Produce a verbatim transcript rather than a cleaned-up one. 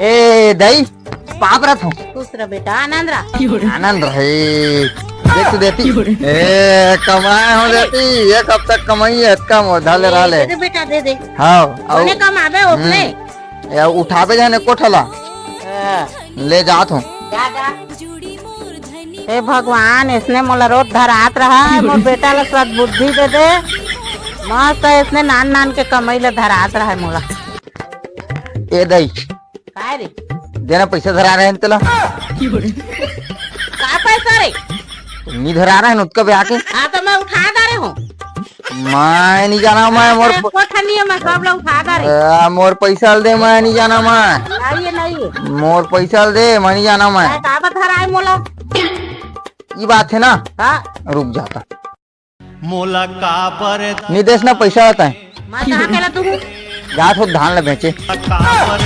ए दई, पाँव परत हँव। खुश रह बेटा, आनंद रह। आनंद रहे। देख तो देती। ए, कमाए हँव देती, एक हफ्ता कमाई हे, अतका मोर धर ले रह ले। दे दे बेटा, दे दे। हाँ, अउ बने कमाबे ओतने। हम्म। या उठाबे जाने कोठला। हाँ। ले जात हँव। जा, जा। हे भगवान, अइसने मोला रोज धरात रहा हे, मोर बेटा ला सद्बुद्धि दे दे। मस्त अइसने नान नान के कमई ला धरात रहा हे मोला। ए दई, काय रे? देना पैसा धरा रहे हैं तेला। का पैसा रे? नी धरा रहे हैं, उतका ब्याह के। हाँ, तो मैं उठा डारे हँव। मैं नी जानँव, मैं मोर प- कोठा नहीं है, मैं सब ला उठा डारे। आ, मोर पैसा ल दे, मैं नी जानँव मैं। नहीं है, नहीं है। मोर पैसा ल दे, मैं नी जानँव मैं। काय का बता रहा है मोला? ये बात है ना? हाँ। रुक जाता। मोला काबर नी देस ना पैसा होता है। मैं कहाँ के ला तू? जात हँव धान ला बेचे। काबर